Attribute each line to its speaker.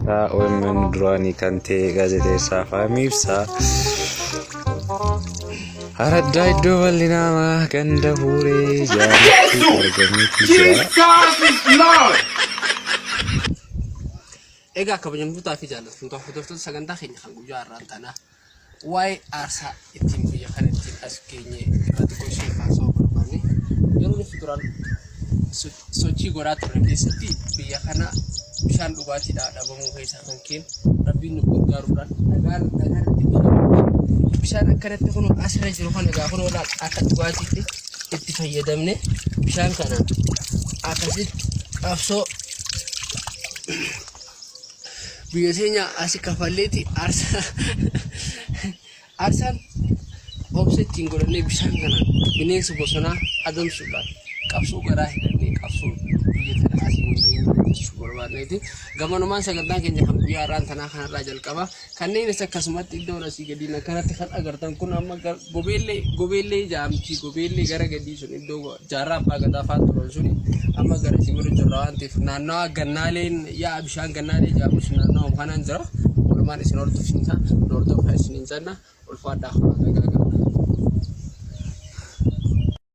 Speaker 1: Gaazexeessaa OMN duraanii kan ta'e gaazexeessaa Faamii Ibsaa Araddaa iddoo bal'inaa ganda Huuree Jaanitti argameetii jira.
Speaker 2: Jesus is Lord.
Speaker 3: Egaa kabajamtootaa fi jaallatamtoota hordoftoota sagantaa keenya kan guyyaa har'aan tanaa waa'ee aarsaa ittiin biyya kana ittiin as geenye irratti gorsuu haasa'uu barbaanne. Yeroo nuti duraan sochii godhaa turre keessatti biyya kana bishaan dhugaatiidhaa dhabamuu keessaa kan keen rabbiin nu gargaaruudhaan dhagaan dhagaan itti biyya bishaan akkanatti kun asirra jiru kana egaa kun olaal akka dhugaatiitti itti fayyadamne bishaan kana akkasitti qabsoo biyya teenya asi kafalleeti aarsaa aarsaan obsa ittiin godhannee bishaan kanaan bineensa bosonaa adamsuudhaan qabsoo garaa hidhannee qabsoo biyya tana asiin geenye jechuu barbaanneeti. Gamanumaan sagantaan keenya kan guyyaa har'aan tanaa kanarraa jalqaba. Kanneenis akkasumatti iddoon asii gadiin akkanatti kan agartan kun amma gobeellee gobeellee jaamtii gobeellee gara gadii sun iddoo jaarraa abbaa gadaa fa'aa turan suni amma gara isin bira jirra waan ta'eef naannawa gannaaleen yaa'a bishaan gannaalee jaamu sun naannawa kanaan jira. Walumaan isin hordofsiisa hordofaa isiniin jenna, ulfaadhaa, horaa dagaagaa.